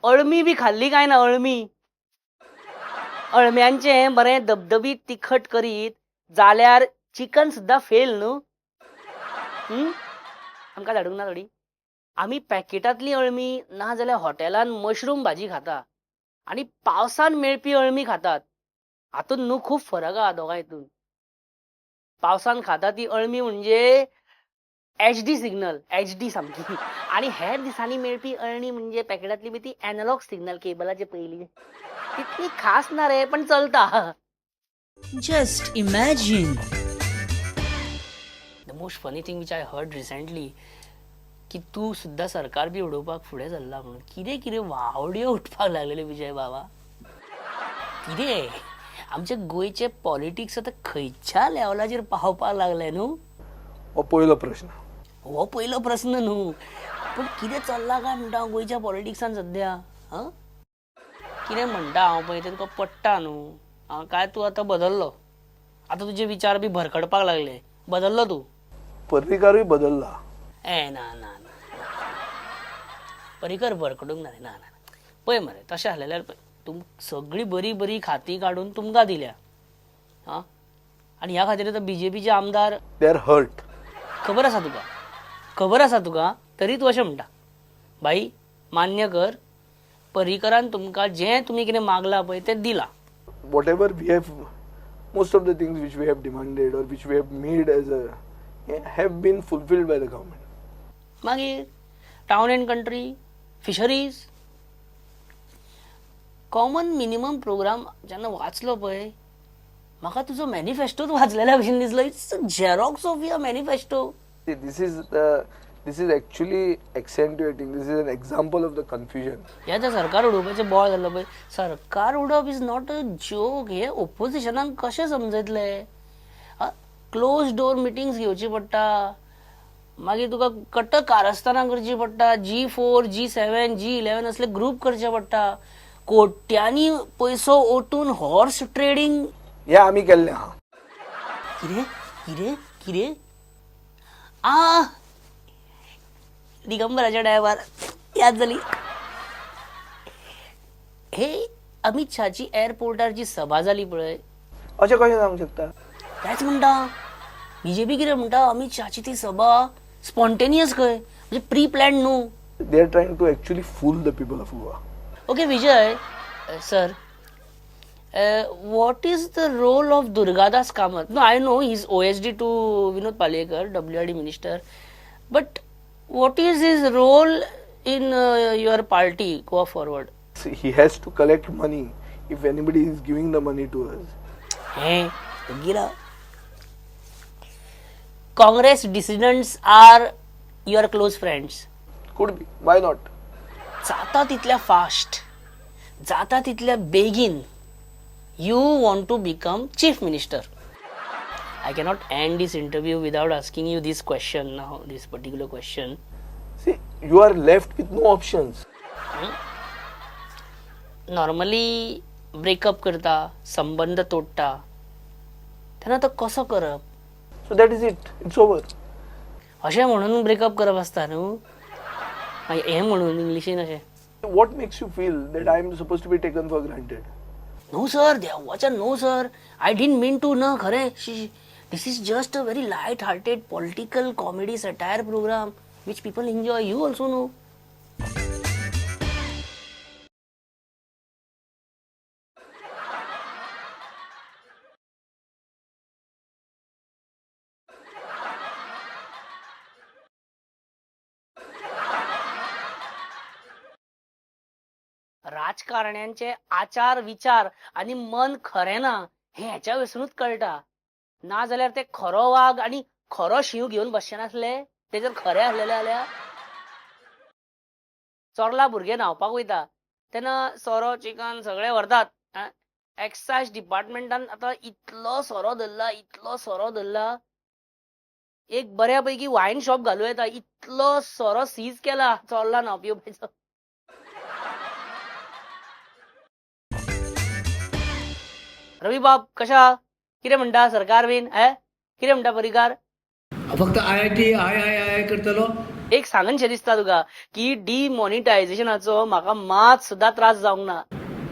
अळमी बी खाल्ली काय ना? अळमी, अळम्यांचें बरें दबदबीत तिखट करीत जाल्यार चिकन सुद्दां फेल न्हू. आमकां धाडूंक ना थोडी? आमी पॅकेटांतली अळमी ना जाल्यार हॉटेलान मशरूम भाजी खाता आनी पावसान मेळपी अळमी खातात. हातूंत न्हू खूब फरक आहा दोगां हितून. पावसान खाता ती अळमी म्हणजे एचडी सिग्नल, एचडी सामकी, आनी हेर दिसांनी मेळपी अळणी म्हणजे पॅकेटांतली बी ती एनालॉग सिग्नल, केबलाचे पयली, तितली खास ना रे, पण चलता. Just imagine. The most funny thing which I heard recently की तूं सुद्दां सरकार बी उडोवपाक फुडें सरला म्हणून. कितें कितें वावड्यो उठपाक लागलेल्यो विजय बाबा. कितें आमचे गोंयचे पॉलिटिक्स आतां खंयच्या लेवलाचेर पावपाक लागले न्हू? हो पयलो प्रश्न. हो पयलो प्रस्न न्हू, पूण कितें चल्लां काय म्हणटा हांव गोंयच्या पॉलिटिक्सान सद्या. आं, कितें म्हणटा हांव पळय तें तुका पडटा न्हू. आं, काय तूं आतां बदल्लो? आतां तुजे विचार बी भरकडपाक लागले, बदल्लो तूं? पर्रीकारूय बदल्ला. ए ना ना ना, पर्रीकर भरकडूंक ना रे, ना ना. पळय मरे, तशें आसलें जाल्यार पळय, तुम सगळीं बरीं बरीं खातीं काडून तुमकां दिल्या. आं, आनी ह्या खातीर आतां बीजेपीचे आमदार they are hurt. खबर आसा तुका, खबर आसा तुका, तरी तूं अशें म्हणटा. बाई मान्य कर, पर्रीकरान तुमकां जें तुमी कितें मागलां पळय तें दिलां. Whatever we have, most of the things which we have demanded or which we have made as a have been fulfilled by the government. मागीर town and country, fisheries, common minimum programme जेन्ना वाचलो पळय, म्हाका तुजो मॅनिफेस्टोच वाचलेल्या भशेन दिसलो. It's a xerox of your manifesto. This is actually accentuating, this is an example of the confusion. हे आतां सरकार उडोवपाचें बोळ जाल्लो पळय. सरकार उडोवप is not a joke. हे ओपोजिशनाक कशें समजतले? क्लोज डोर मिटिंग्स घेवची पडटा, मागीर तुका कट्ट कारस्थानां करची पडटा, G4, G7, G11 असले ग्रूप करचे पडटा, कोट्यांनी पयसो ओतून हॉर्स ट्रेडींग. हे आमी केल्लें आहा. कितें कितें कितें? आ, दिगंबराच्या टायमार याद जाली. हे अमित शहाची एअरपोर्टार जी सभा जाली पळय, अशें कशें जावंक शकता? तेंच म्हणटा बीजेपी. कितें म्हणटा, अमित शहाची ती सभा स्पॉन्टेनियस खंय, म्हणजे प्री प्लॅन न्हू. They are trying to actually fool the people of Goa. Okay Vijay sir, what is the role of Durgadas Kamat? No, I know he is OSD to Vinod Palyekar, WRD minister, but what is his role in your party Goa Forward? He has to collect money if anybody is giving the money to us. हे गेला. Congress dissidents are your close friends. Could be, why not? जाता तितल्या fast, जाता तितल्या बेगीन you want to become chief minister. I cannot end this interview without asking you this question now, this particular question. See, you are left with no options. Normally breakup करता, संबंद तोडटा, तेन्ना तो कसो करप? So that is it, it's over. अशें म्हणून breakup करप आसता न्हू, हें म्हणून इंग्लिशीन अशें. What makes you feel that I am supposed to be taken for granted? No sir, देवाच्या no sir, I didn't mean to. ना खरें, this is just a very light hearted political comedy satire programme which people enjoy. You also know. राजकारण्यांचे आचार विचार आनी मन खरें ना हें हेच्या वयसुनूच कळटा. ना जाल्यार ते खरो वाग आनी खरो शींव घेवन बसचे नासले. ते जर खरे आसलेले जाल्यार, चोरला भुरगे न्हांवपाक वयता तेन्ना सोरो चिकन सगळे व्हरतात. एक्सायज डिपार्टमेंटान आतां इतलो सोरो धरला, इतलो सोरो धरला, एक बऱ्या पैकी वायन शॉप घालूं येता, इतलो सोरो सीज केला चोरला न्हांव पिवपाचो. रवी बाब कशा कितें म्हणटा सरकार बीन? कितें म्हणटा परिकार? फक्त I I T I I I करतलो, एक सांगनशें दिसता तुका की डिमॉनिटायझेशनाचो म्हाका मात सुद्दां त्रास जावंक ना.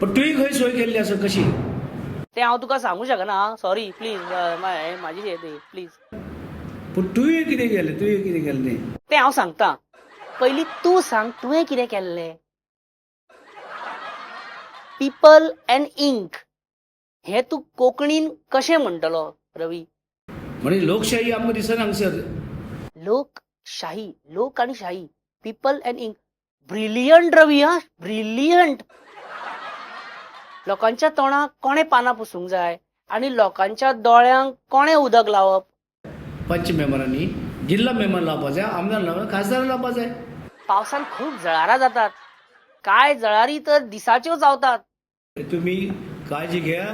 पण तुवें खंय सोय केल्ली आसा कशी? तें हांव तुका सांगू शकना, सॉरी प्लीज, म्हाजी हें ती प्लीज. पूण तुवें कितें केलें, तुवें कितें केलें तें? तें हांव सांगता, पयलीं तूं सांग तुवें कितें केल्लें. पीपल अँड इंक हें तूं कोंकणीन कशें म्हणटलो रवी? म्हणजे लोकशाही आमकां दिसना हांगसर. लोकशाही, लोक आनी शाही, people and ink. Brilliant Ravi, हा ब्रिलियंट. लोकांच्या तोंडाक कोणें पानां पुसूंक जाय आनी लोकांच्या दोळ्यांक कोणें उदक लावप? पंच मेंबरांनी जिल्हा मेंबर लावपा जाय, आमदार लावपा, खासदार लावपा जाय. पावसान खूब जळारां जातात, कांय जळारी तर दिसाच्यो चावतात. तुमी काळजी घ्या.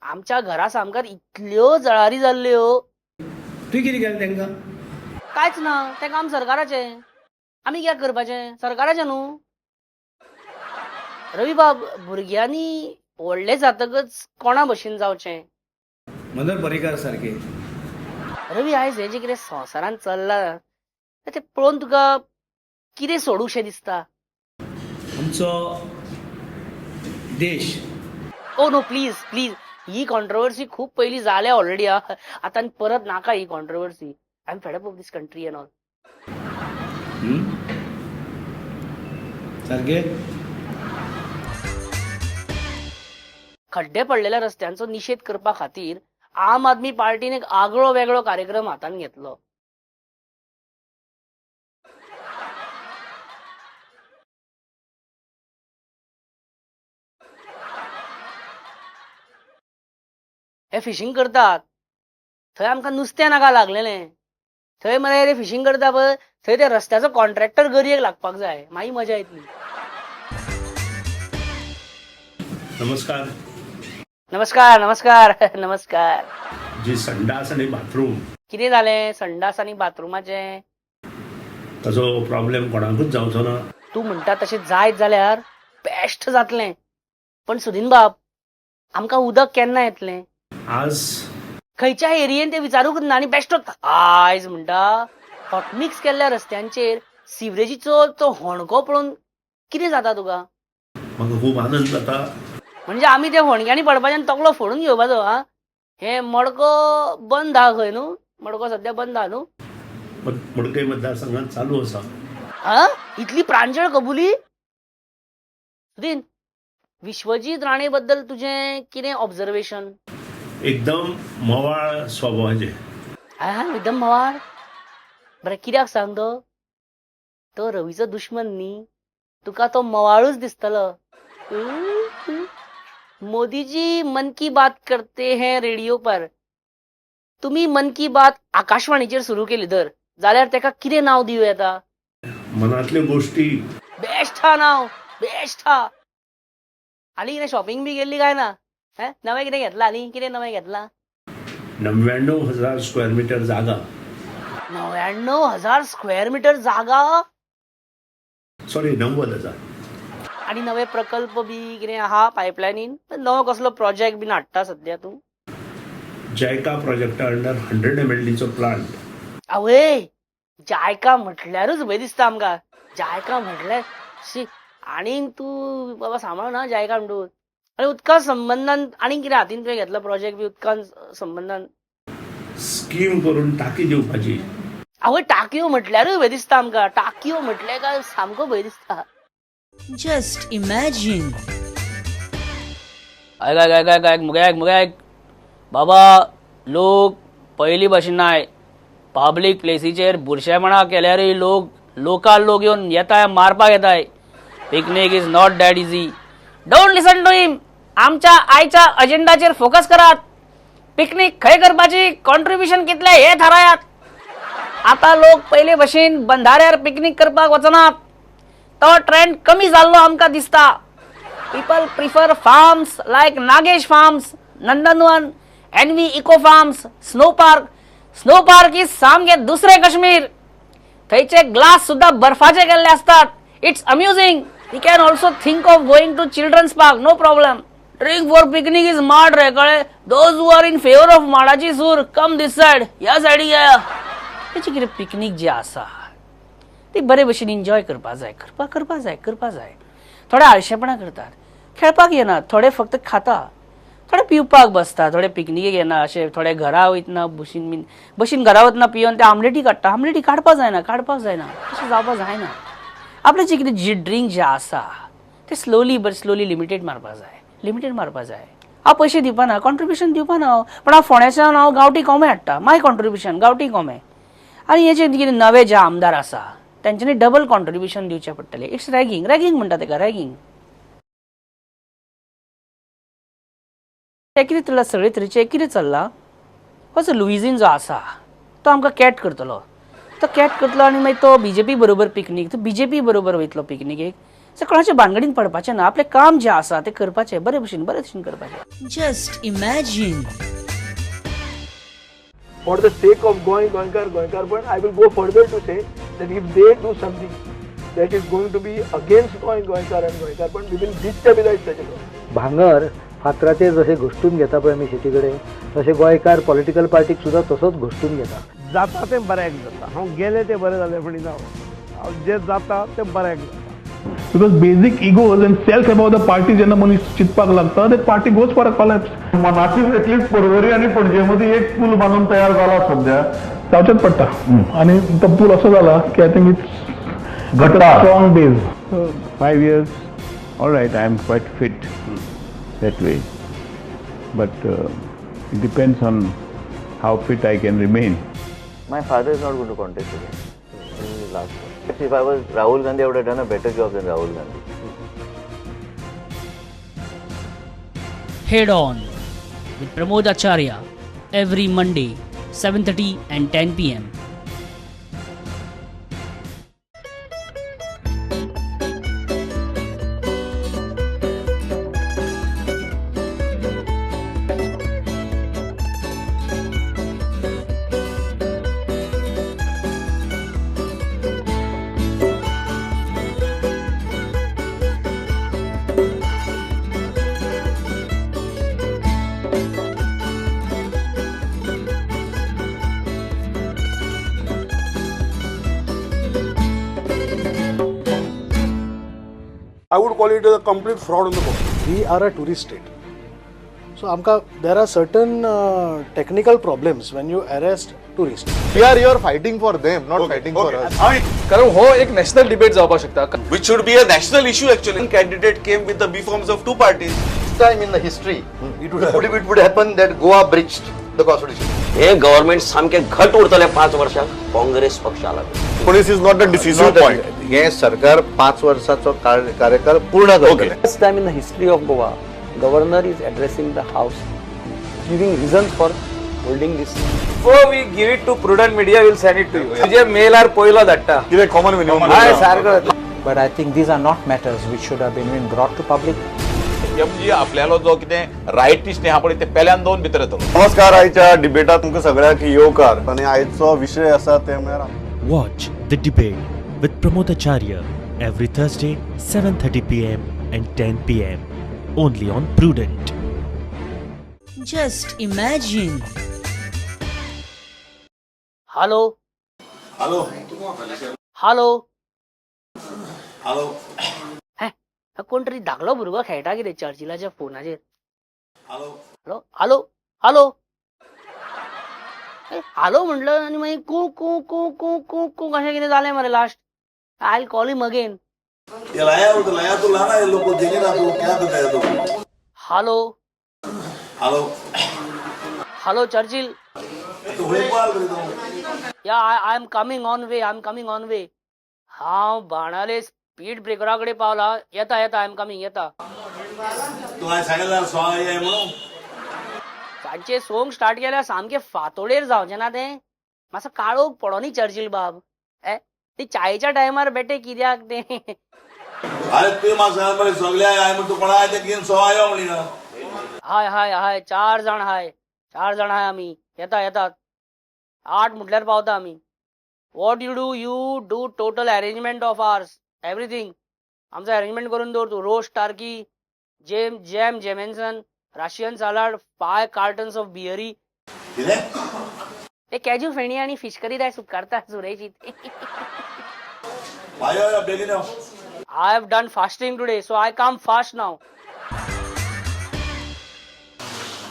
आमच्या घरा सामकार इतल्यो जळारी जाल्ल्यो. तुवें कितें केलें तांकां? कांयच ना, तें काम सरकाराचें, आमी कित्याक करपाचें? सरकाराचें न्हू. रवी बाब, भुरग्यांनी व्हडले जातकच कोणा भशेन जावचें? मनोहर पर्रीकार सारके. रवी, आयज हें जें कितें संवसारांत चल्लां तें पळोवन तुका कितें सोडूशें दिसता? आमचो देश. Oh no, please please, he controversy खूब पयलीं जाल्या ऑलरेडी. आतां परत नाका ही controversy. I am fed up of this country and all. सारके. खड्डे पडलेल्या रस्त्यांचो निशेध करपा खातीर आम आदमी पार्टीन एक आगळो वेगळो कार्यक्रम हातांत घेतलो. हे फिशींग करतात थंय आमकां नुस्तें नाका लागलेलें, थंय मरे रे फिशींग करता पळय थंय त्या रस्त्याचो कॉन्ट्रॅक्टर गरयेक लागपाक जाय, मागीर मजा येतली. नमस्कार. नमस्कार नमस्कार नमस्कार. जी संडास आणि बाथरूम कितें जालें संडास आनी बाथरुमाचें? ताचो प्रॉब्लेम कोणाकूच जावचो ना. तूं म्हणटा तशें जायत जाल्यार बेस्ट जातलें. पण सुदीन बाब, आमकां उदक केन्ना येतलें? आज खंयच्या एरियेन तें विचारूंक ना आनी बेश्टो आयज म्हणटा. हॉटमिक्स केल्ल्या रस्त्यांचेर सिवरेजीचो तो होणको पळोवन कितें जाता तुका? म्हाका खूब आनंद जाता. म्हणजे आमी त्या होणक्यांनी पडपाचें आनी तकलो फोडून घेवपाचो. हा, हें मडको बंद आहा खंय न्हू? मडको सद्या बंद आहा न्हू? मडकय मतदारसंघात चालू आसा. हा, इतली प्रांजळ कबुली? सुदीन, विश्वजीत राणे बद्दल तुजें कितें ऑब्जर्वेशन? एकदम मवाळ स्वभावाचे. हा, एकदम मवाळ. बरें, कित्याक सांग तो? तो रवीचो दुश्मन न्ही, तुका तो मवाळूच दिसतलो. मोदीजी मन की बात करते हैं रेडियो पर. तुमी मन की बात आकाशवाणीचेर सुरू केली धर जाल्यार तेका कितें नांव दिवं येता? मनातल्यो गोष्टी. बेस्ट हा नांव, बेस्ट हा. आनी कितें शॉपिंग बी केल्ली काय ना? नवें कितें घेतलां? आनी कितें नवें घेतलां? 99,000 स्क्वेअर मीटर जागा. 99,000 स्क्वेअर मीटर जागा? सॉरी, 90,000. आनी नवे प्रकल्प बी कितें आहा पायपलायनीन? नवो कसलो प्रोजेक्ट बीन हाडटा सद्या तूं? जायका प्रोजेक्टा अंडर 100 MLDचो प्लांट. आवय, जायका म्हटल्यारूच भंय दिसता आमकां. जायका म्हटल्यार शी. आनीक तूं बाबा सांबाळ ना जायका म्हणटूच. आनी उदका संबंदान आनीक कितें हातीन तुवें घेतला प्रोजेक्ट बी उदकान संबंदान? स्कीम करून टाकी दिवपाची. आवय, टाकयो म्हटल्यारूय भंय दिसता आमकां. टाकयो म्हटल्यार काय सामको भंय दिसता. Just imagine. आयक आयक आयक आयक आयक मुगे आयक मुगे आयक बाबा, लोक पयलीं भशेन नाय. पब्लीक प्लेसीचेर बुरशेपणां केल्यारूय लोक लोकाल लोक येवन येताय, मारपाक येताय. Picnic is not that easy. Don't listen to him. आमच्या आयच्या अजेंडाचेर फोकस करात. पिकनीक खंय करपाची, कॉन्ट्रिब्युशन कितलें हें थारायात. आतां लोक पयले भशेन बंधाऱ्यार पिकनीक करपाक वचनात. तो ट्रेंड कमी जाल्लो आमकां दिसता. People prefer farms like Nagesh farms, Nandanvan, NV eco farms, snow park. Snow park is सामकें दुसरें काश्मीर. थंयचे ग्लास सुद्दां बर्फाचे केल्ले आसतात. It's amusing. You can also think of going to children's park, no problem. Drink for picnic is माड रे, कळ्ळें? Those who are in favour of माडाची सूर, कम this side, ह्या सायडीक येया. तेची कितें पिकनीक जी आसा ती बरे भशेन एन्जॉय करपा जाय, करपा जाय करपा जाय. थोडे आळशेपणां करतात, खेळपाक येनात, थोडे फक्त खाता, थोडे पिवपाक बसता, थोडे पिकनिकेक येना, अशे थोडे घरा वयतना बशीन बीन बशीन घरा वतना पिवन ते आमलेटी काडटा. आमलेटी काडपाक जायना, काडपाक जायना, तशें जावपाक जायना. आपलें जें कितें जी ड्रिंक जें आसा तें स्लोली बट स्लोली लिमिटेड मारपाक जाय, लिमिटेड मारपाक जाय. हांव पयशे दिवपाना, कॉन्ट्रिब्युशन दिवपाना हांव, पण हांव फोंड्याच्यान हांव गांवठी कोंबे हाडटा, माय कॉन्ट्रिब्युशन गांवठी कोंबे. आनी हे जे कितें नवे जे आमदार आसा तेंच्यांनी डबल कॉन्ट्रिब्युशन दिवचें पडटलें. It's ragging, ragging म्हणटा तेका, रॅगींग. तें कितें चल्लां सगळे तरेचें कितें चल्लां, हो जो लुइझीन जो आसा तो आमकां कॅट करतलो, तो कॅट करतलो आनी मागीर तो बीजेपी बरोबर पिकनीक, तो बीजेपी बरोबर वयतलो पिकनिकेक. सो कोणाच्या भानगडीन पडपाचें ना, आपलें काम जें आसा तें करपाचें, बरे भशेन बरे भशेन करपाचें. Just imagine. For the sake of Goa, Goenkar, Goenkarpan, I will go further to say that if they do something that is going to be against Goa, Goenkar and Goenkarpan, we will destabilize such a government. भांगर फातराचेर जशें घश्टून घेता पळय आमी शेती कडेन, तशें गोंयकार political पार्टीक सुद्दां तसोच घश्टून घेता. जाता तें बऱ्याक जाता, हांव गेलें तें बरें जालें म्हणिना, हांव जें जाता तें बऱ्याक जाता. Because basic egos and self about the party जेन्ना मनीस चिंतपाक लागता, that party goes for a collapse. मनाची एटलीस्ट पर्वरी आनी पणजे मदीं एक पूल बांदून तयार जाला सध्या, जावचेंच पडटा. आनी तो पूल असो जाला की I think it's घट्टा strong base. 5 years, all right, I am quite fit that way, but it depends on how fit I can remain. My father is not going to contest again. This is his last one. If I was Rahul Gandhi, I would have done a better job than Rahul Gandhi. Head On with Pramod Acharya every Monday 7:30 and 10 p.m. I would call it a complete fraud on the government. We are a tourist state. So, amka, there are certain technical problems when you arrest tourists. We are here fighting for them, not fighting for us. कारण हो एक national debate जावपाक शकता. Which should be a national issue actually. Candidate came with the B forms of two parties. First time in the history, it would happen that Goa breached the constitution. हे government सामकें घट उरतलें 5 वर्षां काँग्रेस पक्षाला. Police is not the decisive point. हे सरकार 5 वर्षाचो कार्यकाळ पूर्ण करतलें. First time in the history of Goa, governor is addressing the house, giving reasons for holding this. Before we give it to Prudent Media, we'll send it to you. तुझे malar पयलो धाडटा. कितें common minimum. हय सारको. But I think these are not matters which should have been brought to public. MG आपल्यालो जो कितें रायटिस्ट आहा पळय ते पेल्यान दोन भितर येतलो. नमस्कार, आयच्या डिबेटात तुमकां सगळ्यांक येवकार आनी आयचो विशय आसा ते म्हळ्यार Watch The Debate with Pramod Acharya every Thursday 7:30 p.m. and 10 p.m. only on Prudent. Just imagine. Hello hello hello hello. हे कोण तरी धाकलो भुरगो खेळटा कितें चर्चिलाच्या फोनाचेर. Hello hello hello hello hello म्हटलं आनी मागीर कू कू कू कू कू कू कशें कितें जालें मरे last. I will call him again. ये लाया तो लाया तो लाना ये लोग को देने ना तो क्या करता है तो. Hello hello hello Churchill. तो हुंपार करीत. Yeah I am coming on way, I am coming on way. हांव बाणाले स्पीड ब्रेकरा कडेन पावला. येता येता, I am coming, येता. तू हांवें सांगलें सोळा ये म्हणून. सांजचे सोंग स्टार्ट केल्यार सामकें फांतोडेर जावचें ना तें. मातसो काळोख पडोनी चर्चिल बाब. ती चायेच्या टायमार बेटे कित्याक तें. अरे तुवें म्हाका सांगलें मरे सगळे आय म्हण तूं कोणा आय तें घेवन सोळा यो म्हणली ना. हाय हाय हाय, 4 जाण हाय, 4 जाण हाय आमी. येता येतात, 8 म्हटल्यार पावता आमी. What you do, you do total arrangement of ours everything. आमचो अरेंजमेंट करून दवर तूं. Roast turkey, jam jam Jameson, Russian salad, 5 cartons of beer. कितें? ते कॅजू फेणी आनी फिश करी जाय सुकारता सुरेची. यो बेगीन यो. I have done fasting today, so I come fast now.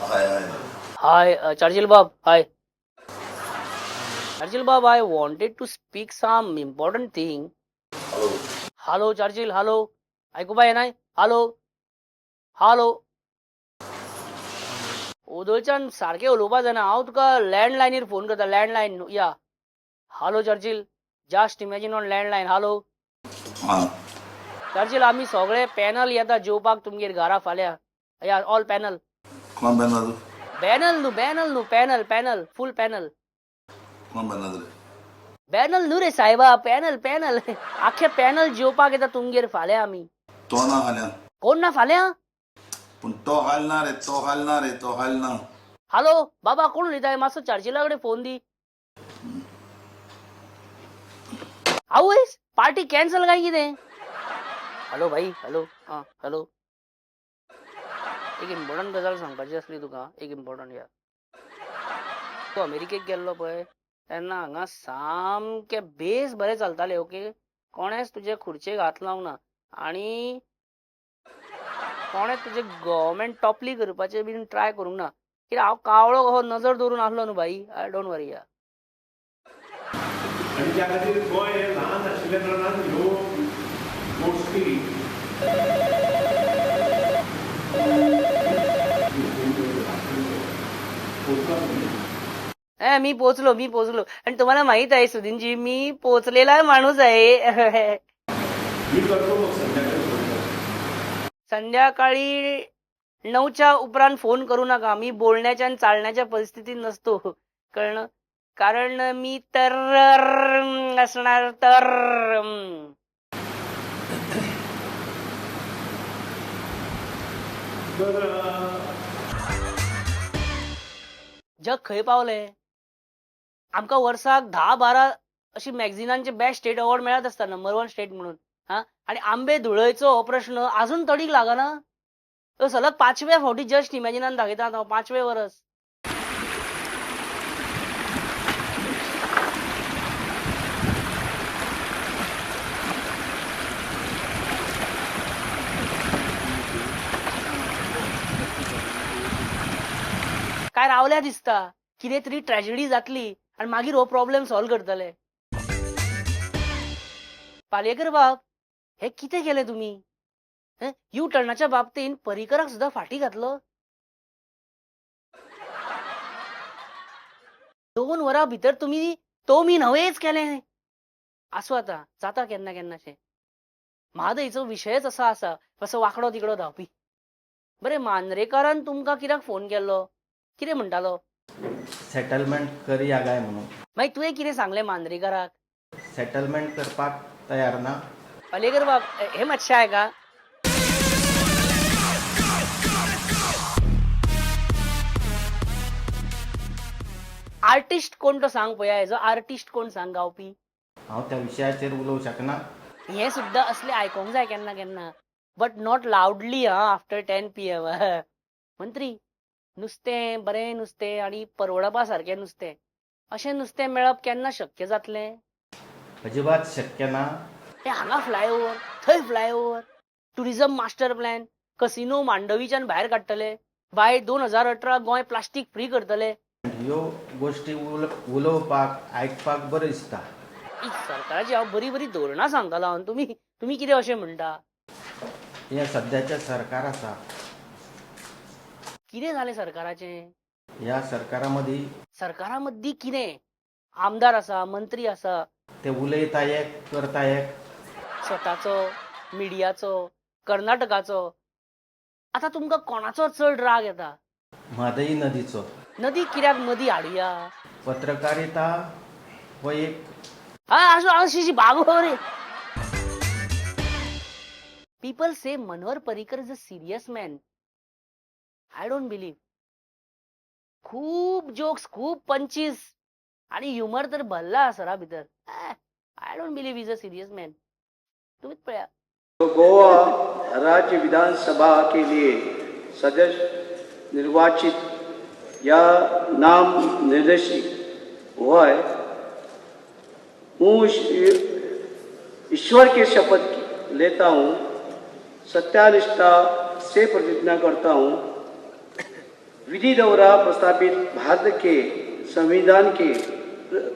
Hi hi. Hi Churchill Bob. Hi Churchill Bob, I wanted to speak some important thing. Hello hello Churchill, hello, आयकुपा येनाय? Hello hello. ओदोळच्यान सारकें उलोवपा जायना. हांव तुका लँडलायनीर phone करता. Landline या. Hello Churchill, just imagine on landline. Hello हां Churchill, आमी सगळे पॅनल येता जेवपाक तुमगेर घरा फाल्यां. या ऑल पॅनल. कोण पॅनल? बॅनल न्हू, बॅनल न्हू, पॅनल पॅनल फूल पॅनल. कोण पॅनल रे? बॅनल न्हू रे साहेबा, पॅनल पॅनल. आख्खे पॅनल जेवपाक येता तुमगेर फाल्यां आमी. तो ना फाल्यां. कोण ना फाल्यां? पूण तो हाल ना रे, तो हाल ना रे, तो हाल ना. हॅलो बाबा, कोण उलयता? मातसो चर्चिला कडेन फोन दी. आवयस, पार्टी कॅन्सल काय कितें? हॅलो भाई, हॅलो. आं हॅलो, एक इम्पॉर्टंट गजाल सांगपाची आसली तुका. एक इम्पॉर्टंट. या तूं अमेरिकेक गेल्लो पळय तेन्ना हांगा सामकें बेस बरें चलतालें. ओके, कोणेच तुजे खुर्चेक हात लावंक ना आनी कोणेच तुजें गव्हर्मेंट टॉपली करपाचें बीन ट्राय करूंक ना. कित्याक हांव कावळो कसो नजर दवरून आसलो न्हू भाई. I don't वरी. या आनी त्या खातीर गोंय हें ल्हान आशिल्ल्या कारणान ह्यो गोश्टी मी पोचलो, मी पोचलो. आणि तुम्हाला माहित आहे सुदीनजी, मी पोचलेला माणूस आहे. मी करतो मग संध्याकाळी. संध्याकाळी 9च्या उपरांत फोन करू नका. मी बोलण्याच्या आणि चालण्याच्या परिस्थितीत नसतो, कळलं? कारण मी तर असणार तर. जग खंय पावले? आमकां वर्साक 10-12 अशी मॅगझिनांचे बेस्ट स्टेट अवॉर्ड मेळत आसता, नंबर 1 स्टेट म्हणून. हा, आनी आंबे धुळयचो हो प्रश्न अजून तडीक लागना. सलग 5व्या फावटी जस्ट इमॅजिनान दाखयता हांव, 5वें वरस. काय रावल्या दिसता कितें तरी ट्रॅजेडी जातली आनी मागीर हो प्रॉब्लेम सॉल्व करतले. पालयेकर बाब, हे कितें केलें तुमी? यू टर्नाच्या बाबतीन पर्रीकराक सुद्दां फाटी घातलो. 2 वरां भितर तुमी तो मी नव्हेच केलें. आसूं आतां, जाता केन्ना केन्नाशें. म्हादयचो विशयच असो आसा, असो वांकडो तिकडो धांवपी. बरें, मांद्रेकारान तुमकां कित्याक फोन केल्लो? कितें म्हणटालो? सेटलमेंट करया काय म्हणून. मागीर तुवें कितें सांगलें मांद्रेकाराक? सेटलमेंट करपाक तयार ना. पालयेकर बाब, हे मातशें आयका. आर्टिस्ट कोण तो सांग पळया, हेजो आर्टिस्ट कोण सांग गावपी? हांव त्या विशयाचेर उलोवंक शकना. हें सुद्दां असलें आयकोंक जाय केन्ना केन्ना, बट not loudly. हा, आफ्टर 10 PM. मंत्री, नुस्तें बरें नुस्तें आनी परवडपा सारकें नुस्तें, अशें नुस्तें मेळप केन्ना शक्य जातलें? अजिबात शक्य ना. ते हांगा फ्लायओवर, थंय flyover, tourism master plan, casino मांडवीच्यान भायर काडटले, बाय 2018 गोंय प्लास्टीक फ्री करतले. ह्यो गोश्टी उलोवपाक आयकपाक बरें दिसता. सरकाराची हांव बरी बरी धोरणां सांगतालो आनी तुमी तुमी कितें अशें म्हणटा? हें सद्याचें सरकार आसा. कितें जालें सरकाराचें? ह्या सरकारा मदीं, सरकारा मदीं कितें? आमदार आसा, मंत्री आसा, ते उलयता एक, करता एक. स्वताचो, मिडियाचो, कर्नाटकाचो. आतां तुमकां कोणाचो चड राग येता? म्हादई नदीचो. नदी कित्याक मदीं हाडुया? पत्रकारिता हो एक अशी बागो रे. People say Manohar Parrikar is a serious man. I don't believe. खूप जोक्स, खूप पंचीस आणि ह्युमर तर भरला सरा भितर. I don't believe is a serious man. तुम्हीच पळया. गोवा राज्य विधानसभा के लिए सदस्य निर्वाचित या नाम निर्देशित हुआ है। ईश्वर की शपथ लेता हूँ, सत्यानिष्ठा से प्रतिज्ञा करता हूँ, विधि द्वारा प्रस्तावित भारत के संविधान के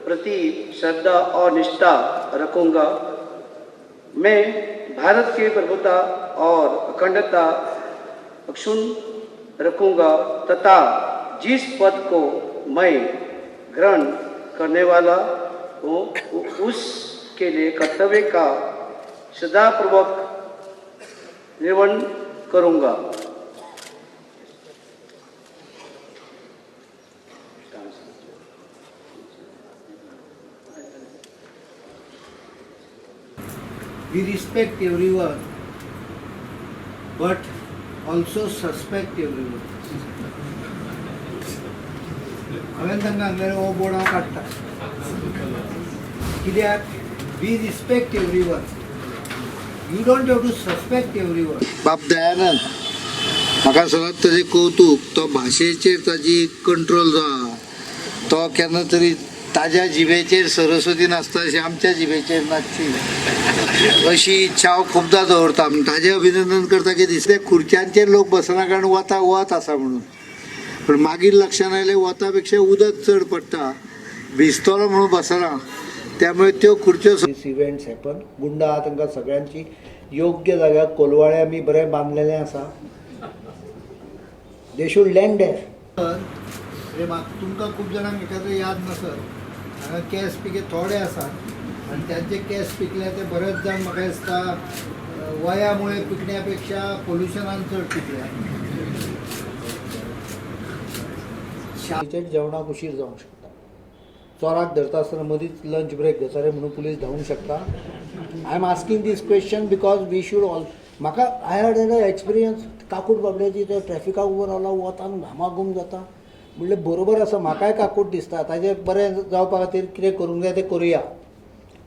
प्रति श्रद्धा और निष्ठा रखूँगा। मैं भारत की प्रभुता और अखंडता अक्षुण्ण रखूँगा तथा जिस पद को मैं ग्रहण करने वाला हूँ उसके लिए कर्तव्य का श्रद्धापूर्वक निर्वहन करूँगा। We respect everyone, but also suspect everyone. हांवें तांकां सांगलें हो बोर्ड हांव काडटा, कित्याक we respect everyone, you don't have to suspect everyone. Bab Dayanand म्हाका सदांच ताजें कौतूक, तो भाशेचेर ताजी कंट्रोल जो आहा तो केन्ना तरी ताज्या जिबेचेर सरस्वती नाचता अशी आमच्या जिबेचेर नाचची अशी इच्छा हांव खुबदां दवरता. ताजें अभिनंदन करता की दिसते खुर्च्यांचेर लोक बसना कारण वता वत आसा म्हणून, पूण मागीर लक्षांत आयलें वता पेक्षा उदक चड पडटा, भिजतलो म्हणून बसना, त्यामुळे त्यो खुर्च्यो. दीस इव्हेंट्स हॅपन. गुंडा आहा तांकां सगळ्यांची योग्य जाग्यार कोलवाळे आमी बरें बांदलेलें आसा. They should land there. रे म्हाका तुमकां खूब जाणांक एखाद्रें याद नासत, हांगा केंस पिके थोडे आसात आनी तांचे केंस पिकले ते बरेच जाण म्हाका दिसता वयामुळे पिकण्या पेक्षा पोल्युशनान चड पिकल्या. शाळेचेर जेवणाक उशीर जावंक शकता, चोराक धरता आसतना मदींच लंच ब्रेक घेता रे म्हणून पुलीस धांवूंक शकता. I am asking this question because we should all. म्हाका I had an experience, काकूट बाबड्याची तो ट्रॅफिकाक उबो रावला, वतान घामाघूम जाता. म्हणलें बरोबर आसा, म्हाकाय काकूट दिसता, ताजें बरें जावपा खातीर कितें करूंक जाय तें करुया,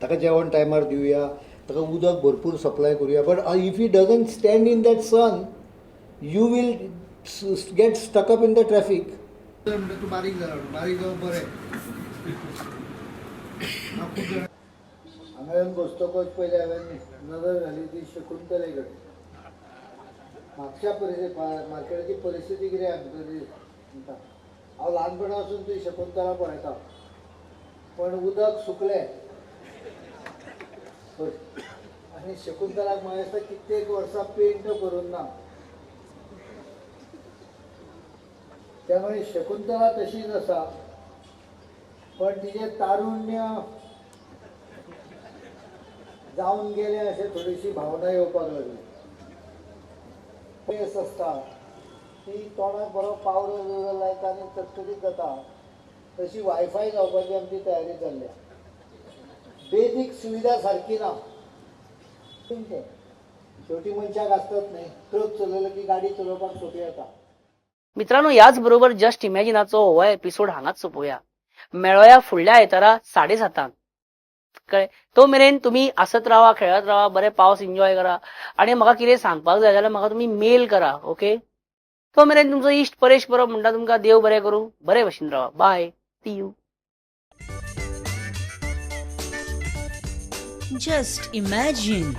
ताका जेवण टायमार दिवया, ताका उदक भरपूर सप्लाय करुया. But if he doesn't stand in that sun you will get stuck up in the traffic. म्हणटा तूं बारीक जाला, बारीक जावप बरें. हांगा येवन बसतकच पयलीं हांवें नदर घाली ती शकुंतले कडेन. म्हापशा परिस्थिती, मार्केटाची परिस्थिती कितें आहा म्हणटा, हांव ल्हानपणा पासून ती शकुंतला पळयता, पण उदक सुकलें आनी शकुंतलाक म्हाका दिसता कित्येक वर्सां पेंट करूंक ना, त्यामुळे शकुंतला तशीच आसा, पण तिचें तारुण्य जावन गेलें अशें थोडीशी भावना येवपाक लागली. केस आसता ती तोंडाक बरो पावडर बिवडर लायता आनी चटचटीत जाता, तशी वायफाय जावपाची आमची तयारी चल्ल्या. बेजीक सुविधा सारकी ना, तें शेवटी मनशाक आसतात न्ही, ट्रक चलयलो की गाडी चलोवपाक सोंपी जाता. मित्रांनो, याच बरोबर जस्ट इमॅजिनाचो हो एपिसोड हांगाच सोंपोवया. मेळोया फुडल्या आयतारा 7:30. कळ्ळें? तो मेरेन तुमी आसत रावा, खेळत रावा, बरे पावस एन्जॉय करा आनी म्हाका कितें सांगपाक जाय जाल्यार म्हाका तुमी मेल करा. ओके, तो मेरेन तुमचो इश्ट परेश परब म्हणटा तुमकां देव बरें करूं, बरे भशेन रावा. Bye, see you. Just imagine.